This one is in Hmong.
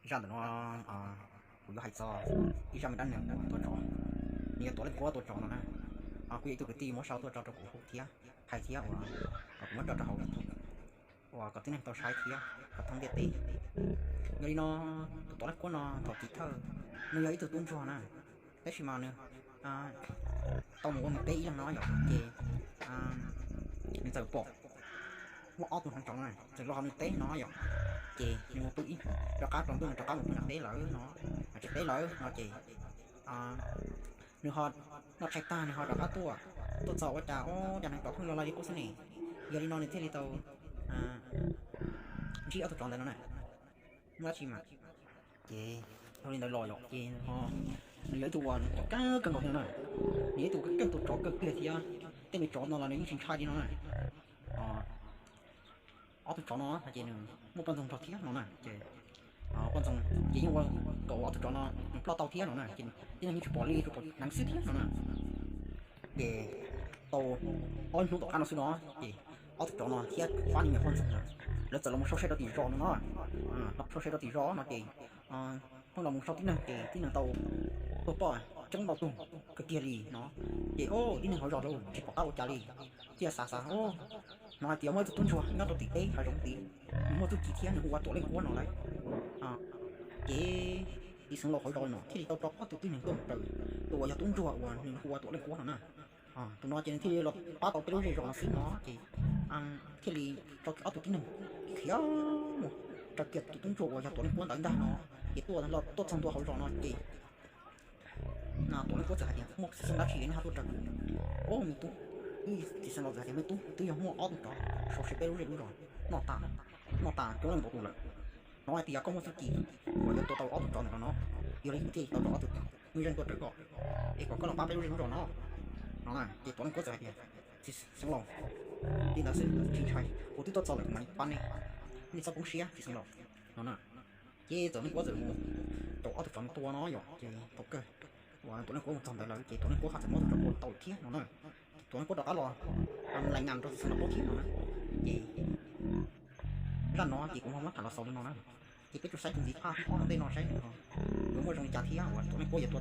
Zaj ntawm no kuv yuav hais txog ib zaj me dab neeg tua tsov, nws yog Tuam Leej Kuab tua tsov no na. Kuv yog ib tug kwv tij muab sau tuaj tso rau kuv hu thiab hais thiab uas kuv muab tso rau hauv YouTube uas kom tib neeg tau saib thiab kom thoob ntiaj teb. Yog li no, tus Tuam Leej Kuab no thaum chiv thawj nws yog ib tug tub ntsuag na, tab sis mas nws tau mus ua nws teb ib leeg no yom, ces nws txawm pom muaj ob tug hneev tsov no txawm los hauv nws teb no yom, ces nws mus pw ib, rov qab rau ntuj nws rov qab mus pw nram teb lawm no, tsev teb lawm no ces nws ho noj tshais tag nws ho rov qab tuaj, tuaj txog ua cas ob cov hneev tsov pheej los li qub xwb ne. Yog li no nws thiaj li tau ntsib ob tug tsov ntawd no na. Muaj dab tsi mas, ces yog li ntawd los yom, ces nws yog ib tug uas cov kawg kawg nkaus thiab na, nws yog ib tug kawg tua tsov kawg kiag thiab, tej me tsov no los nws yeej tsis ntshai li no na. Ob tug tsov no ces nws muaj poj ntxoog nrog thiab no na, ces poj ntxoog ces yeej ua kom ob tug tsov no nws ploj tau thiab no na, ces tib neeg yeej tsis pom li, tsuas pom hneev xwb thiab no na. Ces tau ob hnub tom qab no xwb no, ces ob tug tsov no thiab pab nws niam poj ntxoog no, lawv txawm los mus sau sai rau tim zos no no, los sau sai rau tim zos no ces pheej los mus sau tib neeg ces tib neeg tau tuag poj tseeb ntau tug kawg kiag li no. Ces tib neeg hauv zos tsis pom qab ua cas li, thiaj xav xav hnov hais tias muaj ib tug tub ntsuag nyob rau tim teb hav zoov tid, nws muaj txuj ci thiab nws hu ua Tuam Leej Kuab no lawm. Ces txiv xeev laus hauv zos no thiaj li tau tso ob tug tib neeg tuaj mus raws tus uas yog tub ntsuag uas nws hu ua Tuam Leej Kuab no na. Tus no ces nws thiaj li los pab tau peb lub zej zos no xwb no ces thiaj li tso kiag ob tug tib neeg khiav mus raws kiag tus tub ntsuag uas yog Tuam Leej Kuab ntawd ntag no. Ces tuaj, tuaj txog ntua hauv zos no ces Tuam Leej Kuab txawm hais tias muaj xeeb dab tsi nej ho tuaj raws kuv. Ub me tub, txiv xeev laus txawm hais tias me tub, twb yog muaj ob tug tsov sau sai peb lub zej lub zos, noj tas, noj tas coob leej nkaus tus lawm. Hnov hais tias koj muaj txuj ci uas yuav tua tau ob tug tsov ntawm no no, yog li kuv thiaj li tau tso ob tug me zeej tuaj raws koj, es kom koj los pab peb lub zej lub zos no no. Ces Tuam Leej Kuab txawm hais tias txiv xeev laus, li ntawd xwb tsis ntshai, kuv twb tuaj txog lawm kuv mam li pab nej, nej txhob poob siab txiv xeev laus no na. Ces Tuam Leej Kuab txawm mus rau ob tug tsov no tua no yom, ces thaum kawg uas Tuam Leej Kuab mus txog ntawd lawm ces Tuam Leej Kuab ho txawm muab tus tsov tua tau lawm thiab no na. Tuam Leej Kuab rov qab los lais ngas rau txiv xeev laus thiab no na. Ces zaj no ces kuv ho muab tham los xaus li no na. Ces peb tsuas saib tus ntxiv phaj ob ntej no saib nws yuav muaj zoo li cas thiab uas Tuam Leej Kuab yuav tua